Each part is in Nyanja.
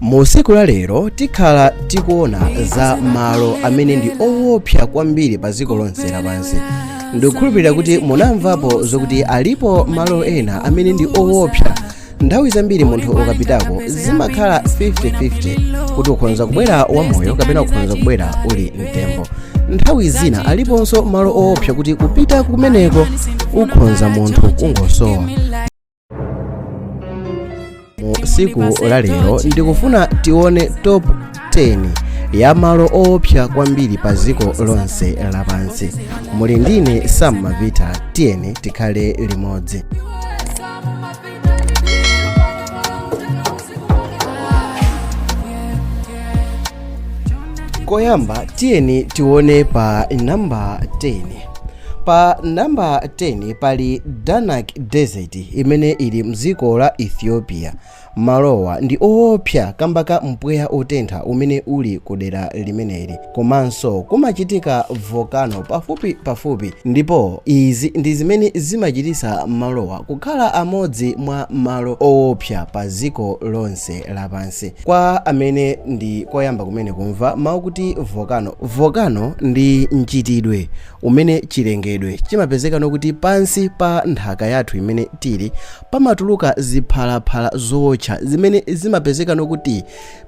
Mu tsiku la lero tikhala tikuona za malo amene ndi owopsa kwambiri pa dziko lonse lapansi. Ndikukhulupirira kuti munamvapo zokuti alipo malo ena amene ndi owopsa. Nthawi zambiri munthu ukapitako zimakhala 50-50 kuti ukhonza kubwera wamoyo kapena ukhonza kubwera uli mtembo. Nthawi zina aliponso malo owopsa kuti kupita kumeneko ukhonza munthu kungosowa. Mu tsiku la lero ndikufuna tione top 10 ya malo owopsa kwambiri pa dziko lonse lapansi. Muli ndine Sam Mavita, tiyeni tikhale limodzi. Koyamba tiyeni tione pa namba 10. Pa namba 10 pali Danakil Desert imene ili mdziko la Ethiopia. Malowa ndi oopsa kamba ka mpweya otentha umene uli ku dera limeneli, komanso kumachitika volcano pafupi pafupi, ndipo izi ndi zimene zimachititsa malowa kukhala amodzi mwa malo oopsa pa dziko lonse lapansi. Kwa amene ndi koyamba kumene kumva mawu kuti volcano, volcano ndi mchitidwe umene chilengedwe chimapezekano kuti pansi pa nthaka yathu imene tili pamatuluka ziphalaphala zootcha zimene zimapezekano kuti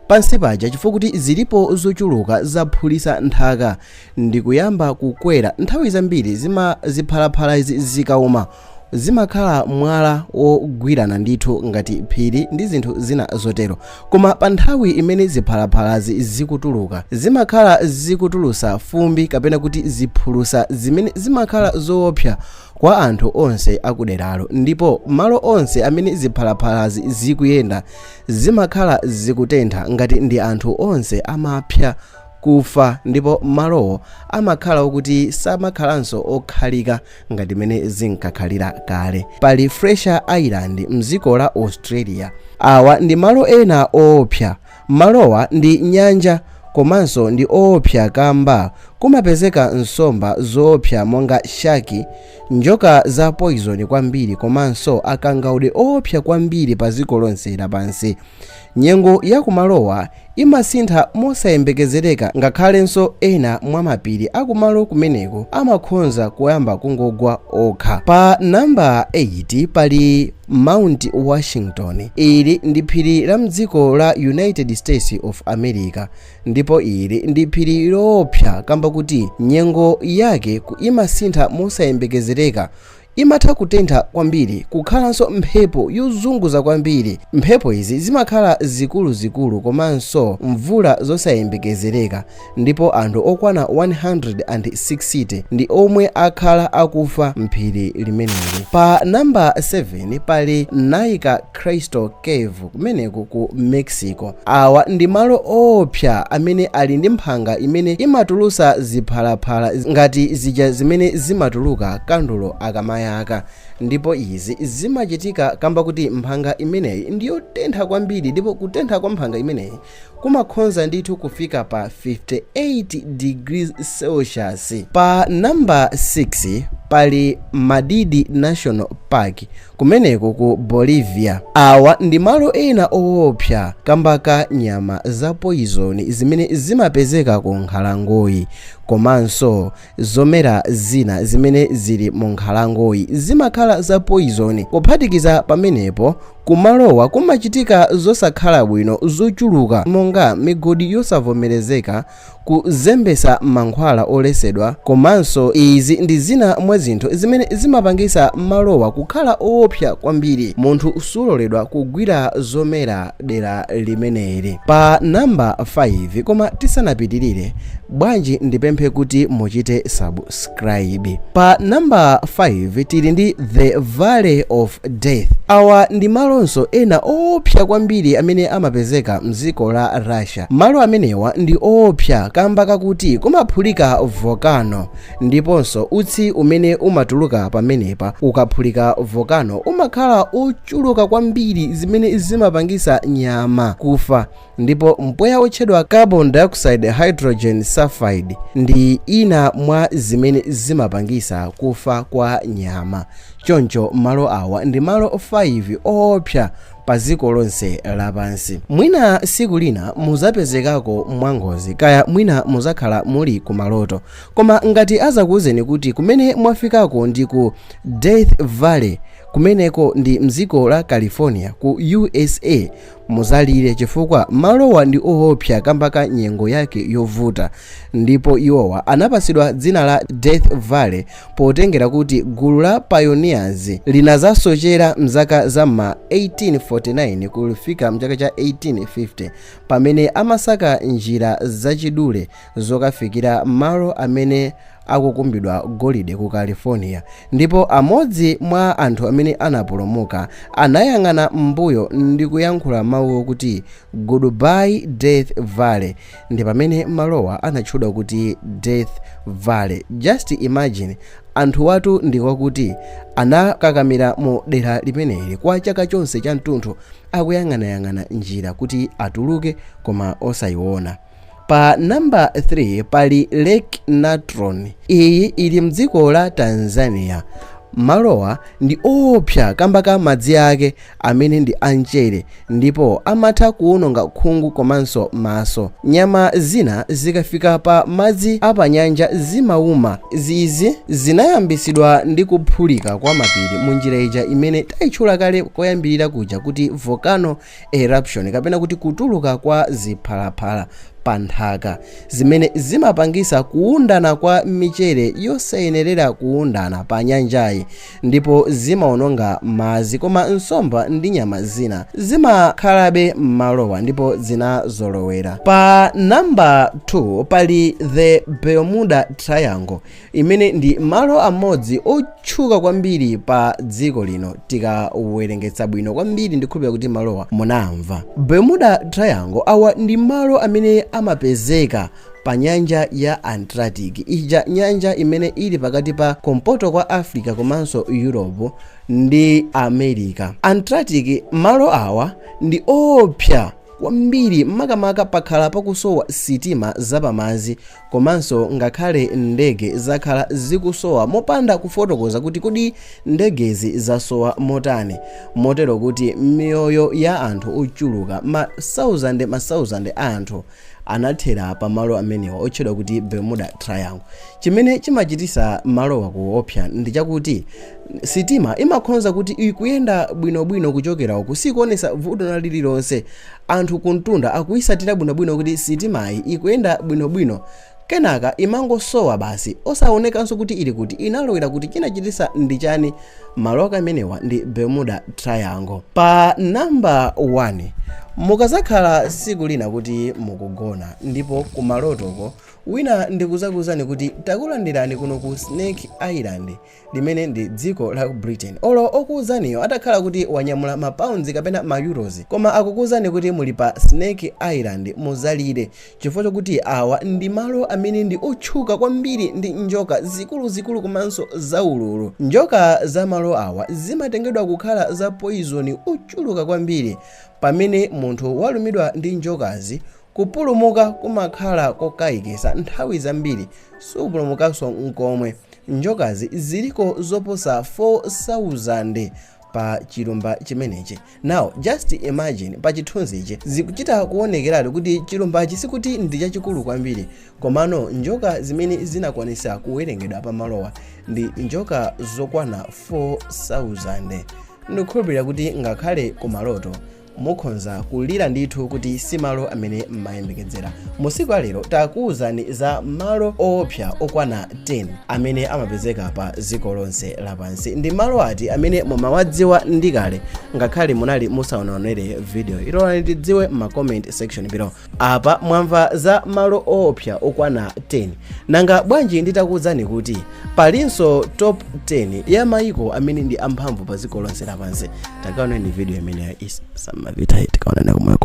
pansi paja, chifukwa kuti zilipo zochuluka, zaphulitsa nthaka ndikuyamba kukwera. Nthawi zambiri zima ziphalaphala izi zikauma zimakhala mwala wogwirana ndithu ngati phiri ndi zinthu zina zotero, koma pa nthawi imene ziphalaphalazi zikutuluka zimakhala zikutulusa fumbi kapena kuti ziphulusa zimene zimakhala zoopsa kwa anthu onse akuderalo, ndipo malo onse amene ziphalaphalazi zikuyenda zimakhala zikutentha ngati ndi anthu onse amapsa kufa, ndipo malowo amakhala okuti samakhalanso okhalika ngati mmene zinkakhalira kale. Pali Fraser Island mdziko la Australia. Awa ndi malo ena oopsa. Malowa ndi nyanja komanso ndi oopsa kamba kumapezeka nsomba zoopsa monga shaki, njoka za poison kwambiri komanso akangaude oopsa kwambiri pa dziko lonse lapansi. Nyengo ya kumalowa imasintha mosayembekezereka, ngakhalenso ena mwa mapiri akumalo kumeneko amakhonza kuyamba kungogwa okha. Pa namba 8 pali Mount Washington. Ili ndi phiri la mdziko la United States of America, ndipo ili ndi phiri loopsa kamba kuti nyengo yake imasintha mosayembekezereka. Imatha kutentha kwambiri, kukhalanso mphepo yozunguza kwambiri. Mphepo izi zimakhala zikuluzikulu komanso mvula zosayembekezereka, ndipo anthu okwana 160 ndi omwe akhala akufa mphiri limeneli. Pa namba 7 pali Naica Crystal Cave kumeneku ku Mexico. Awa ndi malo oopsa amene ali ndi mphanga imene imatulusa ziphalaphala ngati zija zimene zimatuluka kandulo akamayaka, ndipo izi zimachitika kamba kuti mphanga imeneyi ndiyotentha kwambiri, ndipo kutentha kwa mphanga imeneyi kumakhonza ndithu kufika pa 58 degrees Celsius. Pa namba 6 pali Madidi National Park kumeneko ku Bolivia. Awa ndi malo ena oopsa kamba ka nyama za poison zimene zimapezeka ku nkhalangoyi, komanso zomera zina zimene zili mu nkhalangoyi zimakhala za poison. Kuphatikiza pamenepo, kumalowa kumachitika zosakhala bwino zochuluka monga migodi yosavomerezeka, kuzembesa mankhwala olesedwa, komanso izi ndi zina mwa zinthu zimene zimapangisa malowa kukhala oopsa kwambiri. Munthu suloledwa kugwira zomera dera limeneli. Pa namba 5, koma tisanapitirire, bwanji ndipemphe kuti muchite subscribe. Pa namba 5 tili ndi The Valley of Death. Awa ndi malonso ena oopsa kwambiri amene amapezeka mdziko la Russia. Malo amenewa ndi oopsa kamba kakuti kumaphulika volcano, ndiponso utsi umene umatuluka pamenepa ukaphulika volcano umakhala ochuluka kwambiri, zimene zimapangisa nyama kufa, ndipo mpweya otchedwa carbon dioxide, hydrogen sulfide ndi ina mwa zimene zimapangisa kufa kwa nyama. Choncho malo awa ndi malo 5 oopsa Pa dziko lonse lapansi. Mwina siku lina muzapezekako mwangozi, kaya mwina muzakhala muli kumaloto, koma ngati azakuwuzeni kuti kumene mwafikako ndi ku Death Valley, kumeneko ndi mdziko la California ku USA, muzalire chifukwa malowa ndi oopsa kamba ka nyengo yake yovuta. Ndipo iwowa anapasidwa dzina la Death Valley potengera kuti gulu la pioneers linazasochera mzaka za ma 1849 kufika mchaka cha 1850, pamene amasaka njira zachidule zokafikira malo amene akukumbidwa golide ku California. Ndipo amodzi mwa anthu amene anapulumuka anayang'ana m'mbuyo ndi kuyankhula mawu okuti, "Goodbye, Death Valley." Ndi pamene malowa anatchedwa kuti Death Valley. Just imagine, anthu watu ndikwakuti anakakamira mu dera limeneli kwa chaka chonse cha mtunthu, akuyang'anayang'ana njira kuti atuluke koma osayiona. Pa namba 3 pali Lake Natron. Iyi ili mdziko la Tanzania. Malowa ndi oopsa kamba ka madzi ake amene ndi amchere ndipo amatha kuwononga khungu komanso maso. Nyama zina zikafika pa madzi apanyanja zimawuma. Izi zinayambisidwa ndi kuphulika kwa mapiri mu njira ija imene tayitchula kale koyambirira kuja kuti volcano eruption, kapena kuti kutuluka kwa ziphalaphala pa nthaka, zimene zimapangisa kuwundana kwa michere yosayenerera kuwundana pa nyanjayi, ndipo zimawononga madzi. Koma nsomba ndi nyama zina zimakhalabe m'malowa ndipo zinazolowera. Pa namba 2 pali the Bermuda Triangle, imene ndi malo amodzi otchuka kwambiri pa dziko lino. Tikawerengetsa bwino kwambiri, ndikhulupira kuti malowa munamva. Bermuda Triangle, awa ndi malo amene amapezeka pa nyanja ya Atlantic ija, nyanja imene ili pakati pa kumpoto kwa Africa komanso Europe ndi America, Atlantic. Malo awa ndi oopsa kwambiri, makamaka pakhala pakusowa sitima zapamadzi, komanso ngakhale ndege zakhala zikusowa mopanda kufotokoza kuti kodi ndegezi zasowa motani, motero kuti miyoyo ya anthu ochuluka, masauzande masauzande a anthu, anathera pamalo amenewa otchedwa kuti Bermuda Triangle. Chimene chimachitisa malowa kuopsa ndi chakuti sitima imakhonza kuti ikuyenda bwinobwino kuchokera uku, sikuonesa vuto na lililonse, anthu kuntunda akuyisatira bwinobwino kuti sitimayi ikuyenda bwinobwino, kenaka imangosowa basi, osaonekanso kuti ili kuti, inalowera kuti, chinachitisa ndi chani. Malo amenewa ndi Bermuda Triangle. Pa namba 1, mukazakhala siku lina kuti mukugona ndipo kumalotoko wina ndikuzakuwuzani kuti takulandirani kuno ku Snake Island, limene ndi dziko la Britain, olo okuwuzaniyo atakhala kuti wanyamula ma pounds kapena ma euros, koma akukuwuzani kuti muli pa Snake Island, muzalire, chifukwa chokuti awa ndi malo amene ndi otchuka kwambiri ndi njoka zikuluzikulu komanso zaululu. Njoka za malo awa zimatengedwa kukhala za poison ochuluka kwambiri. Pamene munthu walumidwa ndi njokazi, kupulumuka kumakhala kokayikitsa, nthawi zambiri supulumukanso nkomwe. Njokazi ziliko zoposa 4000 pa chilumba chimenechi. Now just imagine, pa chithunzichi zikuchita kuonekeratu kuti chilumbachi sikuti ndi chachikulu kwambiri, komano njoka zimene zinakwanisa kuwerengedwa pamalowa ndi njoka zokwana 4000. Ndikukhulupirira kuti ngakhale kumaloto mukhonza kulira ndithu kuti si malo amene mmayembekezera. Musiku alero takuwuzani za malo oopsa okwana 10 amene amapezeka pa dziko lonse lapansi. Ndi malo ati amene mumawadziwa ndi kale ngakhale munali musaonaonere video? Ilolani tidziwe ma comment section below. Apa mwamva za malo oopsa okwana 10. Nanga bwanji nditakuwuzani kuti palinso top 10 ya maiko amene ndi amphamvu pa dziko lonse lapansi? Takaoneni video imeneyo. Isamavita, tikaonana kumweko.